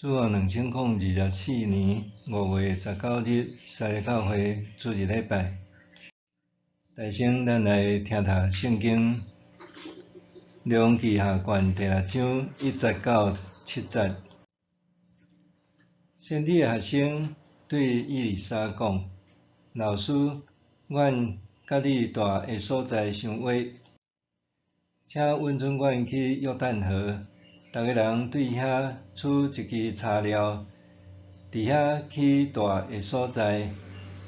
主後2024年5月19日，三个教會主日禮拜。大先咱來聽讀聖經，列王紀下卷第六章一節到七節。先知的學生對以利沙講：老師，阮佮你蹛的所在傷矮，請允准阮去約旦河，逐个人對遐取一支柴料，佇遐起蹛的所在。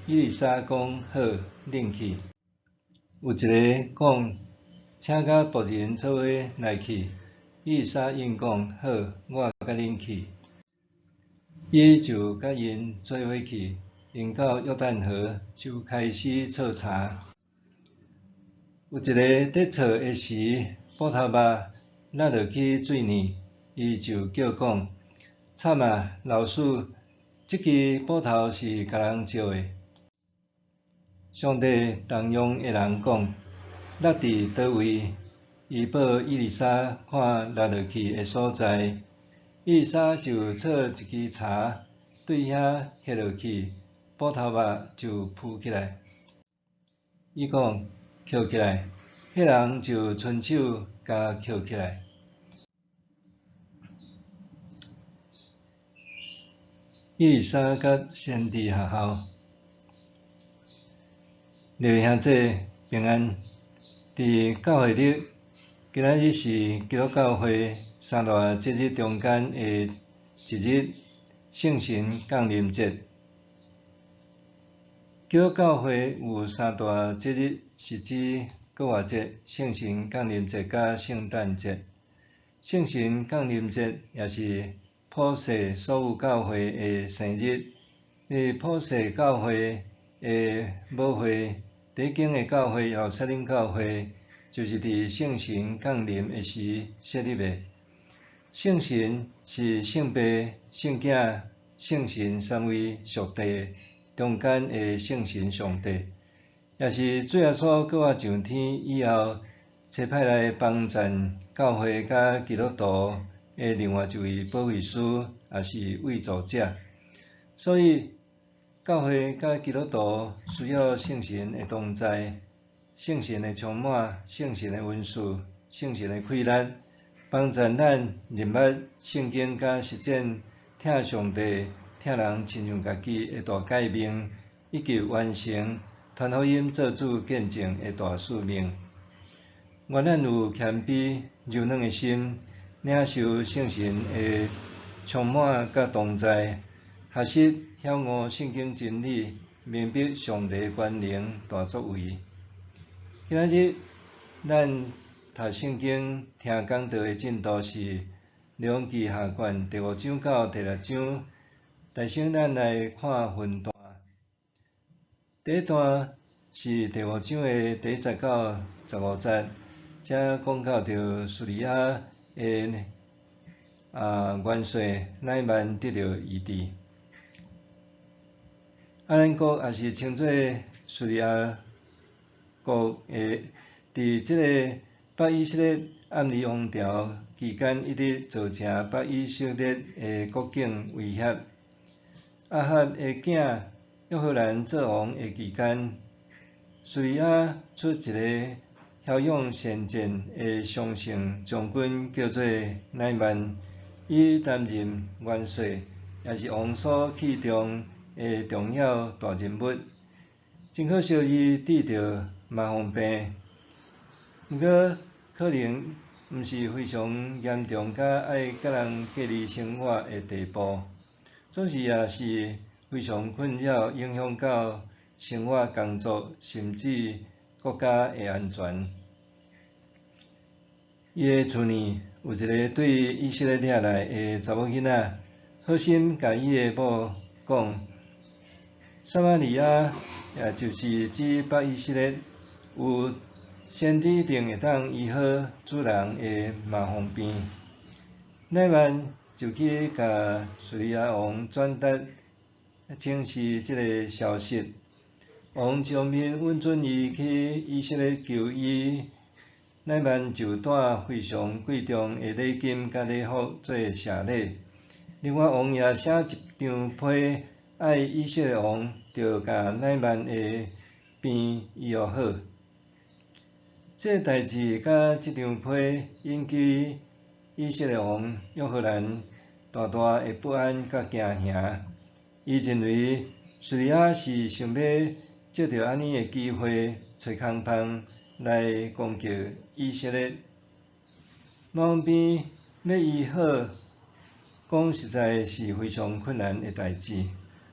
以利沙講：好，恁去。有一個講：請佮僕人做伙來去。以利沙應講：好，我佮恁去。伊就佮𪜶做伙去，𪜶到約旦河，就開始搓柴。有一个佇搓的時，斧頭肉落落去水裡，伊就叫講：慘啊，老師，這支斧頭是共人借的。上帝重用的人講：落佇佗位？伊報以利沙看落落去的所在，以利沙就搓一支柴，對遐彼落去，斧頭肉就浮起來。伊講：抾起來，彼人就伸手共抾起來。以利沙佮先知學校，各位兄弟平安。佇教會曆，今仔日是基督教會三大節日中間的一日——聖神降臨節。基督教會有三大節日，是指復活節、聖神降臨節佮聖誕節。聖神降臨節也是普世所有教會的生日，因為普世教會的母會，第一間的教會耶路撒冷教會，就是佇聖神降臨的時設立的。聖神是聖父、聖囝、聖神三位屬地中間的聖神上帝，也是主耶穌閣活上天以後，差派來幫贊教會佮基督徒的另外一位保惠師，也是慰助者。所以，教會佮基督徒需要聖神的同在、聖神的充滿、聖神的恩賜、聖神的氣力，幫助咱認捌聖經佮實踐疼上帝、疼人親像家己的大誡命，以及完成傳福音做主見證的大使命。願咱有謙卑、柔軟的心，領受聖神的充滿佮同在，學習曉悟聖經真理，明白上帝權能大作為。今仔日咱讀聖經、聽講道的進度是列王紀下卷第五章到第六章。首先，咱來看分段。第一段是第五章的第一節到15節，這講到著敘利亞的元帥乃縵得著醫治。亞蘭國也是稱做敘利亞國的，佇這个北以色列暗利王朝期間，一直造成北以色列的國境威脅。亞哈的囝約何蘭做王的期間，敘利亞出一个驍勇善戰的常勝將軍，叫做乃縵，伊擔任元帥，也是王所器重的重要大人物。真可惜，伊得著麻風病，毋過可能毋是非常嚴重，甲愛共人隔離生活的地步。總是也是非常困擾，影響到生活、工作，甚至國家的安全。伊的厝內有一个對以色列來的查某囡仔，好心共伊的某講：撒瑪利亞，也就是指北以色列，有先知一定會當醫好主人的麻風病。乃縵就去共敘利亞王轉達請示這个消息，王一方面允准伊去以色列求醫，乃縵就帶非常貴重的禮金佮禮服做謝禮。另外王也寫一張批，愛以色列王著共乃縵的病醫予好。這个代誌佮這張批引起以色列王約何蘭大大的不安佮驚嚇。伊認為敘利亞是想欲藉著按呢的機會揣空縫來攻擊以色列。痲瘋病欲醫好，講實在是非常困難的代誌，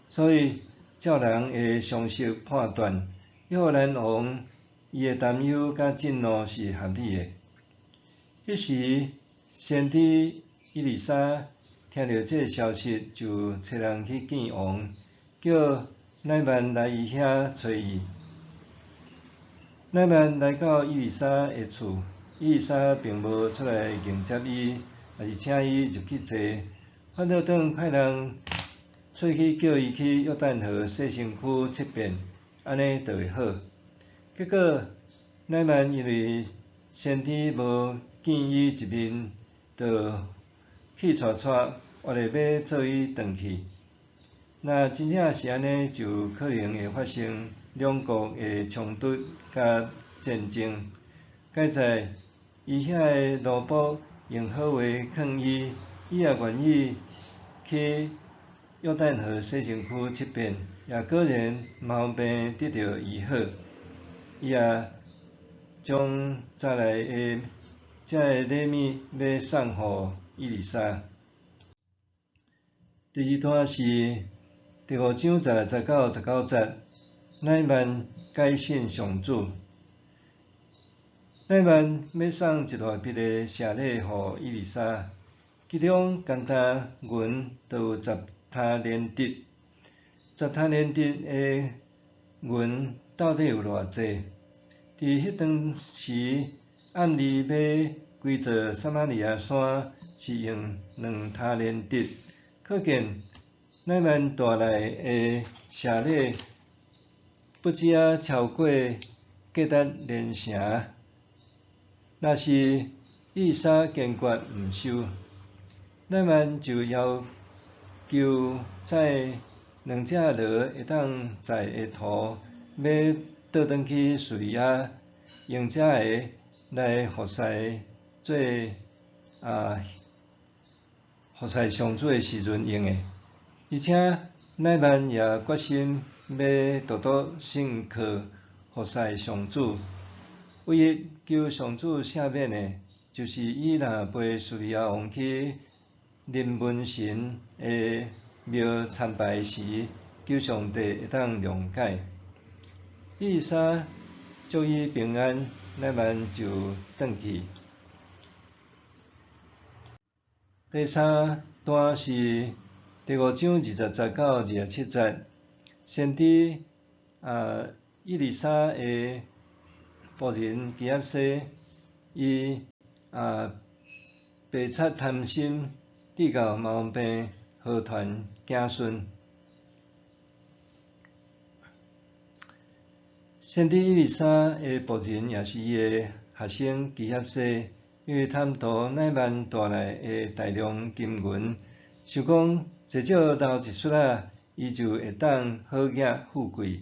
所以照人的常識判斷，約何蘭王伊的擔憂佮震怒是合理的。彼時，先知以利沙聽著這个消息，就差人去見王，叫乃縵來伊遐揣伊。乃縵來到以利沙的厝，以利沙並無出來迎接伊，抑是請伊入去坐，反倒轉派人出去叫伊去約旦河洗身軀七遍，按呢就會好。結果乃縵因為先知無見伊一面，就氣掣掣，活咧欲做伊轉去。若真正是按呢，就可能會發生兩國的衝突佮戰爭。佳哉伊遐的奴僕用好話勸伊，伊也願意去約旦河洗身軀七遍，也果然痲病得著醫好。伊也將載來的這个禮物欲送予以利沙。第二段是第五章十六節到十九節，乃縵改信上主。乃縵欲送一大筆的謝禮予以利沙，其中干焦銀就有十他連得，十他連得的銀到底有偌濟？佇彼當時，暗利欲規座撒瑪利亞山是用兩他連得，可見乃縵帶來的謝禮不止仔超過價值連城。若是以利沙堅決毋收，乃縵就要求載兩隻驢會當載的馱，欲倒轉去敘利亞，用這个來服侍做服侍上主的時陣用的。而且乃縵也決心欲獨獨信靠服侍上主，唯一求上主赦免的，就是伊若陪敘利亞王去利汶神的廟參拜時，求上帝會當諒解。以利沙祝伊平安，乃縵就轉去。第三段是第五章二十節到二十七節，先知以利沙的僕人基合西，伊白賊貪心，致到痲瘋河傳警訊。先知以利沙的僕人，也是伊的學生基合西，因為貪圖乃縵帶來的大量金銀，想講濟少留一撮仔，伊就會當好額富貴。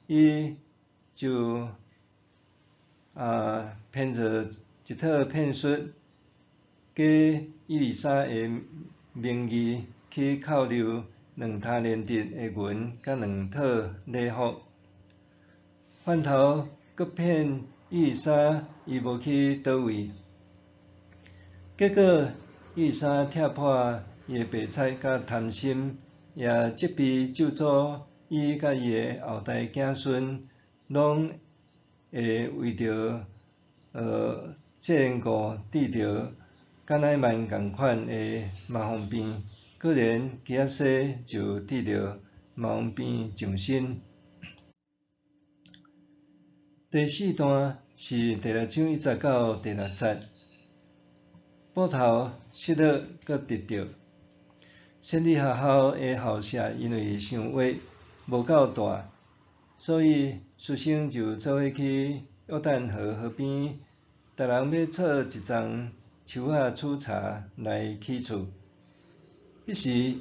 伊就編造一套騙術，假以利沙的名義去扣留兩他連得的銀佮兩套禮服，反頭閣騙以利沙，伊無去佗位。結果以利沙拆破伊的白賊佮貪心，也責備咒詛伊佮伊的後代子孫，攏會為著這緣故得著佮乃縵仝款的麻風病，果然基合西就得著麻風病上身。第四段是第六章一節到第六節，捕頭失落閣得著。先知學校的校舍因為傷歪，無夠大，所以師生就做伙去約旦河河邊，逐人欲採一叢樹仔取柴來起厝。彼時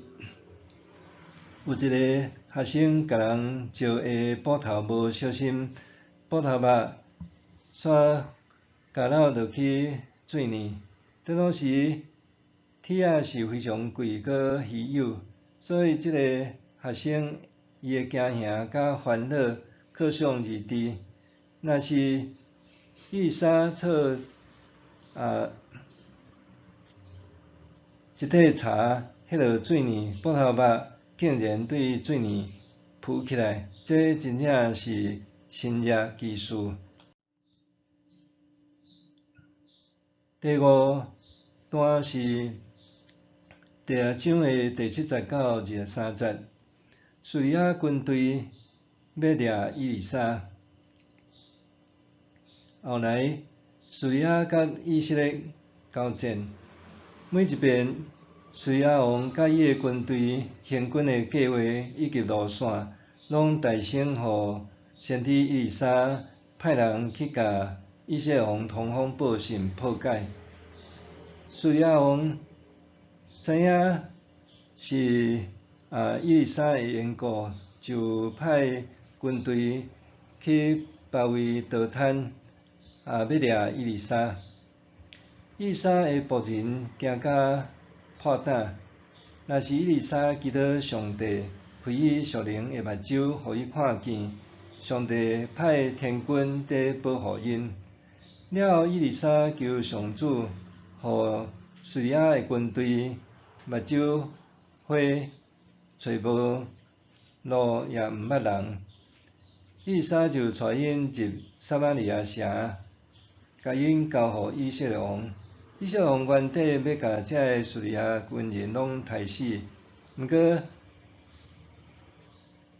有一个學生共人石下斧頭無小心，斧頭肉煞咬落去水裡。當時鐵仔是非常貴閣稀有，所以這个學生伊的驚嚇佮煩惱可想而知。若是伊麗莎做一塊柴，彼落水裡斧頭肉竟然對水裡浮起來，這真正是神蹟奇事。第五段是第六章的第七節到23節，敘利亞軍隊欲掠以利沙。後來，敘利亞佮以色列交戰，每一遍敘利亞王佮伊的軍隊行軍的計劃以及路線，攏大聲予先知以利沙派人去共以色列王通風報信破解。敘利亞王知影是以利沙的緣故，就派軍隊去包圍多坦，欲掠以利沙。以利沙的僕人驚甲破膽，若是以利沙祈禱上帝開伊屬靈的目睭，予伊看見上帝派天軍佇保護𪜶。了後，以利沙求上主，予敘利亞的軍隊目睭花，揣無路也毋捌人。以利沙就帶𪜶入撒瑪利亞城，共𪜶交予以色列王。以色列王原底欲共這个敘利亞軍人攏刣死，毋過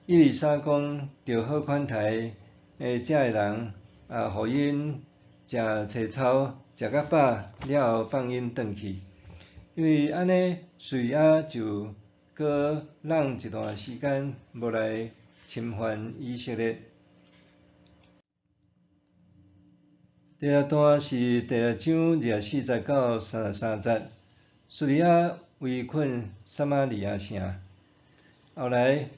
以利沙講著好款待的這个人，予𪜶食青草，食甲飽了後放𪜶轉去。因為按呢，敘利亞就閣忍一段時間，無來侵犯以色列。第六段是第六章24節到33節，敘利亞圍困撒瑪利亞城。後來，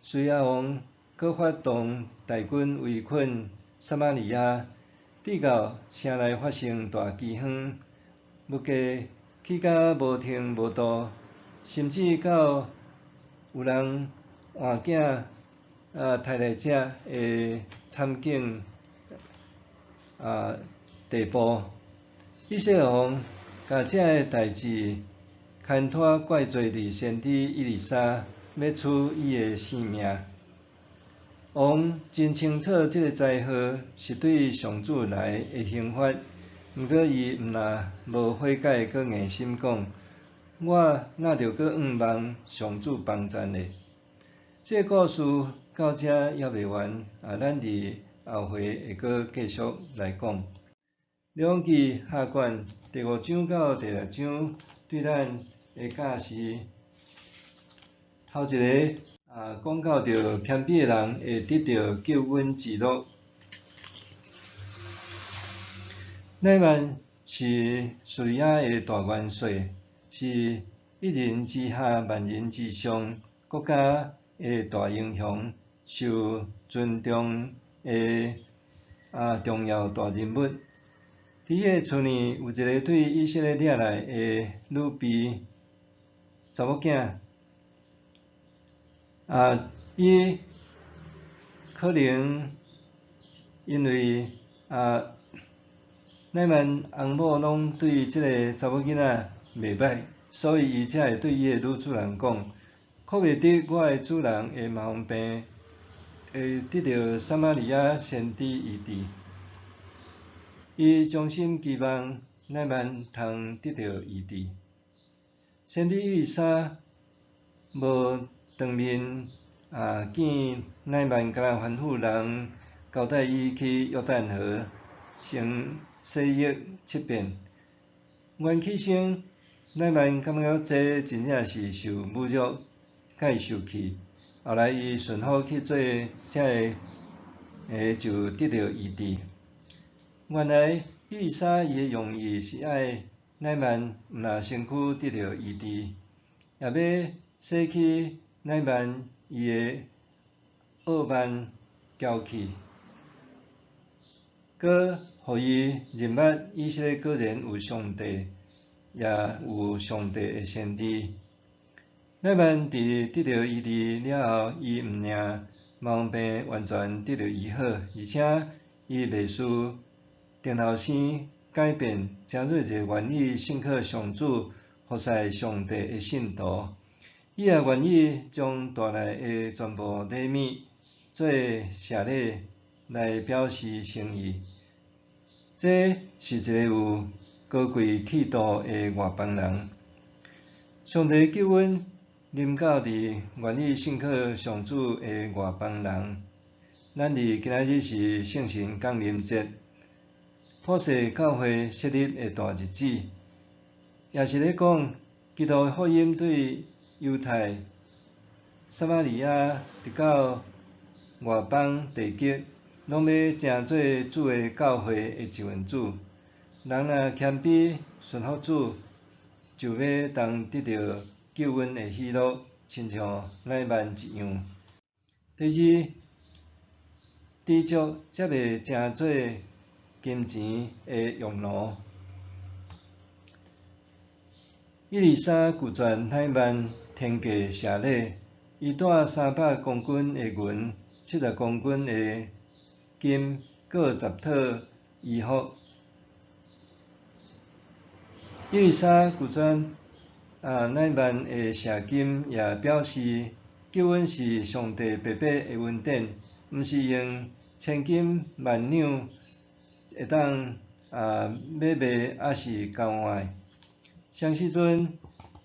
敘利亞王閣發動大軍圍困撒瑪利亞，直到城內發生大饑荒，物價起甲無程無度，甚至到有人換囝刣來食的慘境地步。以色列王共這个代誌牽拖怪罪佇先知以利沙，欲取伊的性命。王真清楚這个災禍是對上主來的刑罰，毋過伊毋但無悔改，閣硬心講：我哪著閣向望上主幫贊咧？這个故事到遮猶未完，咱佇後回會閣繼續來講。列王紀下卷第五章到第六章對咱的教示，頭一个講到著謙卑的人會得著救恩之樂。乃縵是敘利亞的大元帥，是一人之下萬人之上國家的大英雄，受尊重的重要大人物。佇伊的厝內有一个對以色列掠來的女婢查某囝，伊可能因為乃縵翁某攏對這个查某囡仔袂䆀，所以伊才會對伊的女主人講：可袂得我的主人的麻風病會得著撒瑪利亞先知醫治。伊衷心期望乃縵通得著醫治。先知以利沙無當面見乃縵，敢若吩咐人交代伊去約旦河先洗浴七遍。原起先乃縵感覺這真正是受侮辱，佮受氣。後來伊順服去做這个，就得著醫治。原來以利沙伊的用意是愛乃縵毋但身軀得著醫治，也欲洗去乃曼伊的傲慢驕氣，閣予伊認捌以色列果然有上帝，也有上帝的先知。乃曼佇得著醫治了後，伊毋爾麻風病完全得著醫好，而且伊袂輸頂頭生改變，成做一个願意信靠上主、服侍上帝的信徒。伊也願意將帶來的全部禮物做謝禮來表示誠意。這是一个有高貴氣度的外邦人。上帝救恩臨到佇願意信靠上主的外邦人。咱佇今仔日是聖神降臨節，普世教會設立的大日子，也是咧講基督的福音對猶太、撒瑪利亞，直到外邦地極，攏欲成做主的教會的一份子。人若謙卑順服主，就欲當得著救恩的喜樂，親像乃縵一樣。第二，知足才袂成做金錢的慾奴。以利沙拒絕乃縵天價謝禮，伊帶300公斤的銀、70公斤的金，閣10套衣服。以利沙拒絕乃縵的謝金，也表示救恩是上帝白白的恩典，毋是用千金萬兩會當買賣抑是交換的。啥時陣，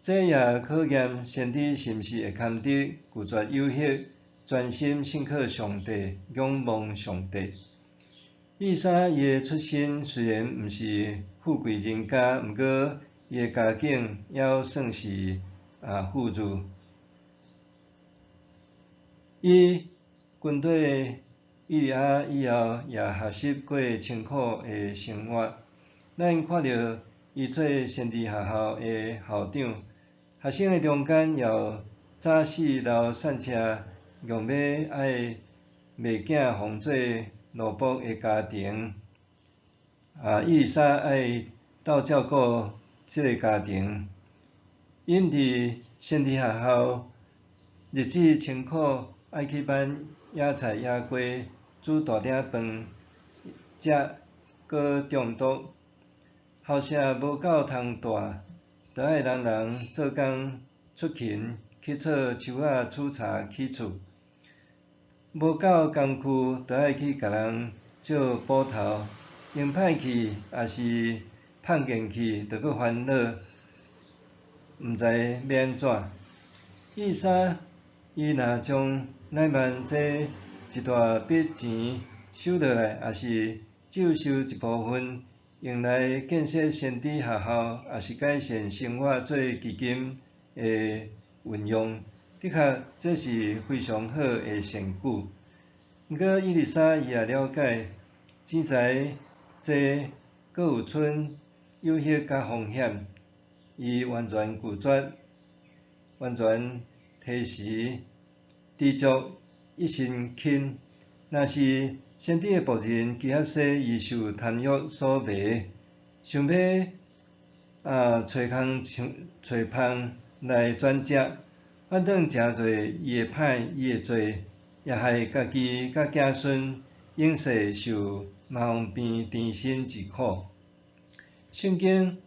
這也考驗先知是毋是會堪得拒絕誘惑，專心信靠上帝，仰望上帝。以利沙伊的出身雖然毋是富貴人家，毋過伊的家境猶算是富裕。伊跟綴以利亞以後，也學習過清苦的生活。咱看著伊做先知學校的校長，學生的中間有早死流散赤，強欲愛賣囝予做奴僕的家庭。以利沙愛鬥照顧這个家庭。𪜶佇先知學校日子清苦，愛去挽野菜野瓜，煮大鼎飯，食閣中毒。校舍無夠通蹛，著愛人人做工出勤去採樹仔取柴起厝。無夠工具，著愛去共人借斧頭，用歹去抑是碰見去，著閣煩惱，毋知欲按怎。以利沙伊若將乃縵這一大筆錢收落來，抑是少收一部分，用來建設先知學校，抑是改善生活做基金的運用，的確這是非常好的善舉。毋過以利沙伊也了解，錢財濟，閣有賰誘惑佮風險，伊完全拒絕，完全提示知足一身輕。若是先知的僕人基哈西，伊受貪欲所迷，想欲揣空揣芳來轉食，反轉成做伊會歹，伊會罪，也害家己佮子孫永世受麻風病纏身之苦。聖經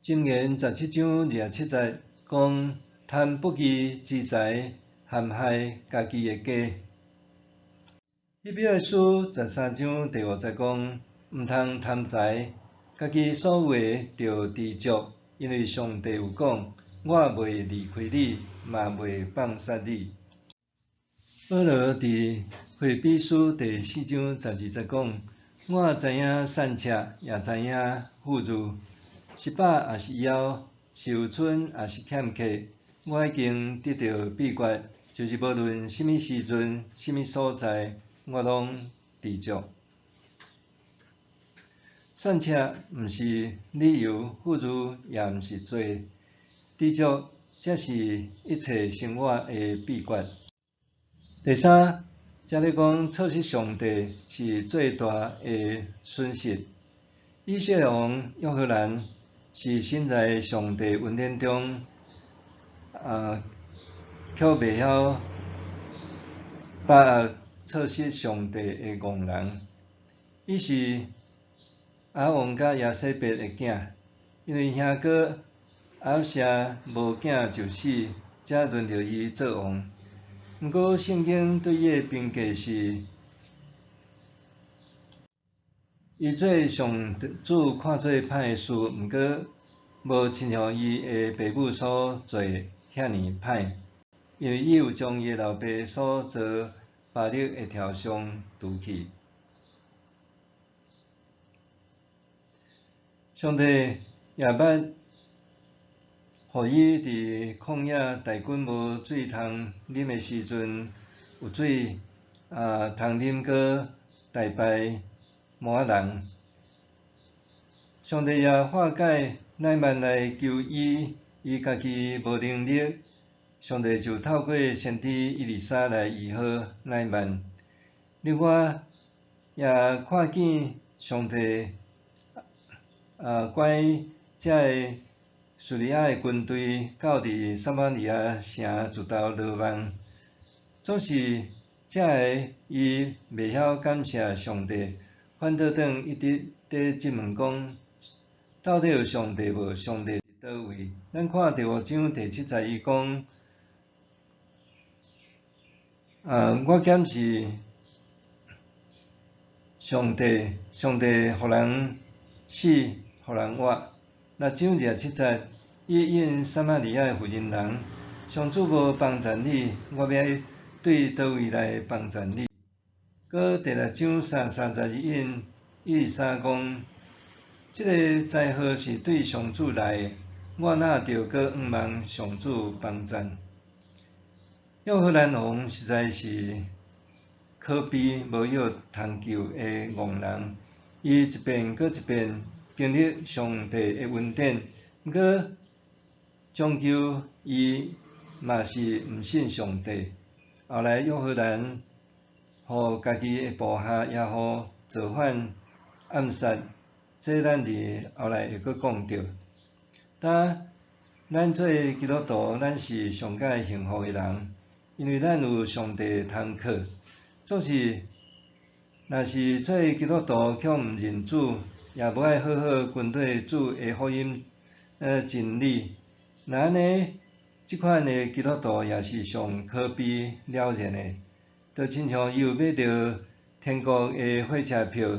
箴言17章27節講：貪不義之財，陷害家己的家。彼彼來書13章第5節講：毋通貪財，家己所有的著知足，因為上帝有講：我袂離開你，嘛袂放殺你。保羅佇腓立比書第4章12節講：我知影散赤，也知影富裕，是飽抑是枵，是有賰抑是欠缺，我已經得著秘訣，就是無論啥物時陣、啥物所在，我攏知足。散赤毋是理由，富裕也毋是罪。知足才是一切生活的秘訣。第三，遮咧講錯失上帝是最大的損失。以色列王約何蘭是身在上帝恩典中，卻袂曉把握錯失上帝的戇人。伊是亞哈王佮耶洗別的囝，因為兄哥亞哈謝無囝就死，才輪著伊做王。毋過聖經對伊的評價是，伊做上主看做歹的事，毋過無親像伊的爸母所做遐爾歹，因為伊有將伊的老爸所造巴力的雕像除去。上帝也捌予伊佇曠野大軍無水通啉的時陣，有水通啉，閣大敗摩押人。上帝也化解乃縵來求醫，伊家己無能力，上帝就透過先知以利沙來醫好乃縵。另外，也看見上帝遣這个敘利亞的軍隊到佇撒瑪利亞城自投羅網，總是這个伊袂曉感謝上帝，反倒轉一直佇質問講，到底有上帝無？上帝佇佗位？咱看第五章第七節，伊講：我敢是上帝，上帝予人死，予人活。六章27節，伊應撒瑪利亞的婦人人，上主無幫贊你，我欲對佗位來幫贊你？閣第六章33節，伊應以利沙講：這个災禍是對上主來的，我哪著閣向望上主幫贊？約何蘭王實在是可悲無藥通救的戇人，伊一遍閣一遍經歷上帝的恩典，毋過終究伊嘛是毋信上帝。後來約何蘭予家己的部下耶戶造反暗殺，這咱佇後來會閣講著。但咱做基督徒，咱是上蓋幸福的人，因為咱有上帝通靠。總是，若是做基督徒卻毋認主，也無愛好好跟綴主的福音真理，若按呢，這款的基督徒也是上可悲了然的，就親像伊有買著天國的火車票，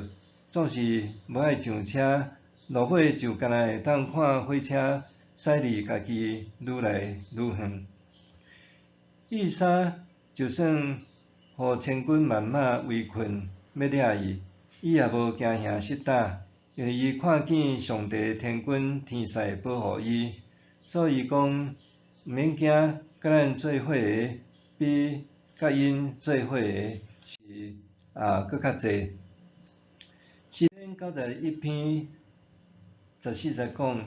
總是無愛上車，落尾就干焦會當看火車駛離家己愈來愈遠。以利沙就算予千軍萬馬圍困欲掠伊，伊也無驚嚇失膽，因為伊看見上帝天軍天使保護伊，所以伊講毋免驚，佮咱做伙的比佮𪜶做伙的是閣較濟。詩篇91篇14節講，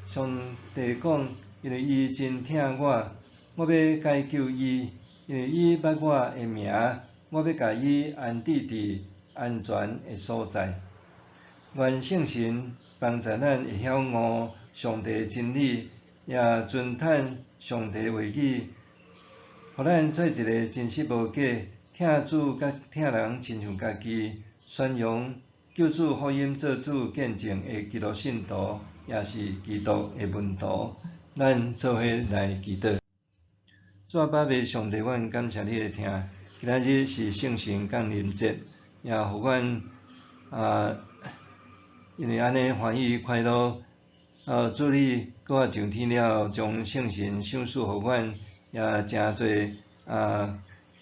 上帝講，因為伊真疼我，我欲解救伊，因為伊捌我的名，我欲共伊安置佇安全的所在。願聖神幫助咱會曉悟上帝真理，也遵趁上帝話語，予咱做一个真實無假、疼主佮疼人親像家己，宣揚救主福音做主見證的基督信徒，也是基督的門徒。咱做伙來祈禱。主阿爸父上帝，阮感謝你的疼。今仔日是聖神降臨節，也予阮因為按呢歡喜快樂。主你閣較上天了後，將聖神賞賜予阮，也成做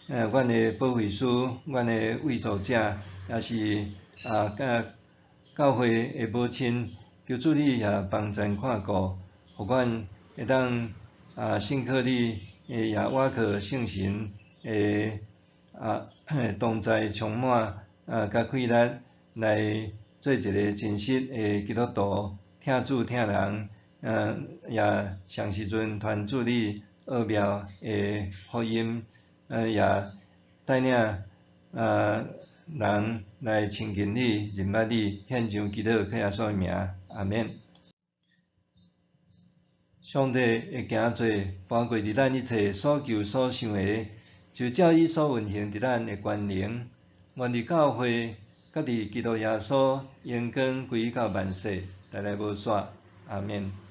阮的保惠師，阮的慰助者，也是佮教會的母親。求主你也幫贊看顧，予阮會當信靠你，也倚靠聖神的同在充滿佮氣力來做一个真實的基督徒，疼主疼人，也上時陣傳主你奧妙的福音，也帶領人來親近你、認捌你，獻上祈禱，靠耶穌的名，阿免。上帝會行做搬過佇咱一切所求所想的，就照伊所運行佇咱的權能，願佇教會，佮佇基督耶穌榮光歸到萬世，代來無煞。阿免。